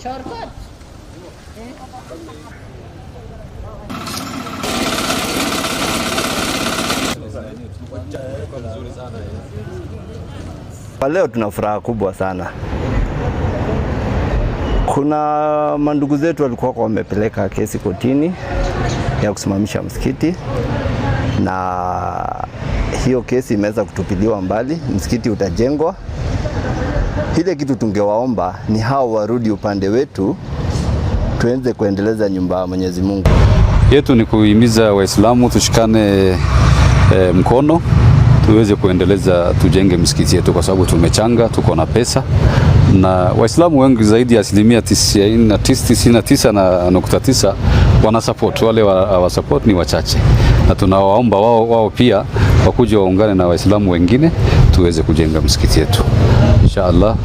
Shortcut. Kwa leo tuna furaha kubwa sana. Kuna mandugu zetu walikuwa wamepeleka kesi kotini ya kusimamisha msikiti, na hiyo kesi imeweza kutupiliwa mbali, msikiti utajengwa. Ile kitu tungewaomba ni hao warudi upande wetu, tuenze kuendeleza nyumba ya Mwenyezi Mungu. Yetu ni kuhimiza Waislamu tushikane mkono tuweze kuendeleza, tujenge msikiti yetu, kwa sababu tumechanga, tuko na pesa na Waislamu wengi zaidi ya asilimia 99.9 wana support. Wale wa support ni wachache, na tunawaomba wao pia wakuje waungane na Waislamu wengine tuweze kujenga msikiti yetu insha Allah.